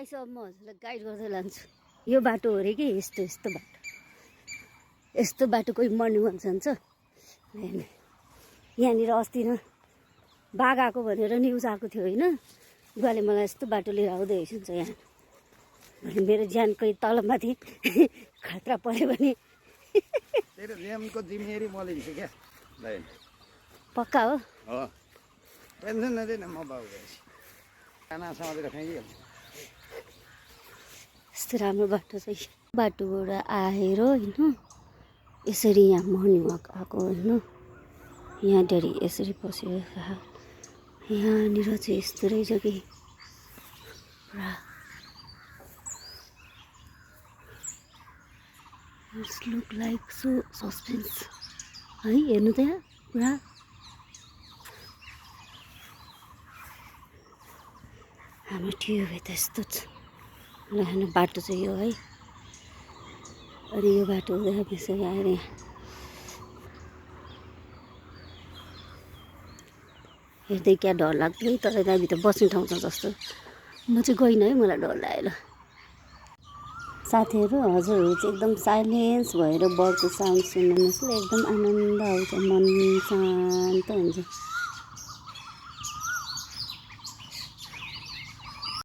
म हजुरलाई गाइड गर्दै लान्छु। यो बाटो हो अरे कि यस्तो बाटो कोही मर्निङ वाक जान्छ। यहाँनिर अस्ति न बाघ आएको भनेर न्युज आएको थियो होइन। बुवाले मलाई यस्तो बाटो लिएर आउँदै हुन्छ यहाँ भने मेरो ज्यान कोही तलमाथि खतरा पऱ्यो भने पक्का हो। टेन्सन नदिन म बाबु खाना समातेर खाइहाल्छु। यस्तो राम्रो बाटो छ। बाटोबाट आएर होइन यसरी यहाँ मर्निङ वाक आएको होइन। यहाँ डेरी यसरी पसेर यहाँनिर चाहिँ यस्तो रहेछ कि पुरा it's look like so suspense है। हेर्नु त यहाँ पुरा हाम्रो टिभी त यस्तो छ। ल बाटो चाहिँ यो है। अनि यो बाटो हुँदै त्यसरी आएर हेर्दै क्या डर लाग्थ्यो है। तर त्यहाँभित्र बस्ने ठाउँ छ जस्तो। म चाहिँ गइनँ है, मलाई डर लागेर। साथीहरू हजुरहरू चाहिँ एकदम साइलेन्स भएर बर्डको साउन्ड सुन्नुहोस् ल। एकदम आनन्द आउँछ, मन शान्त हुन्छ।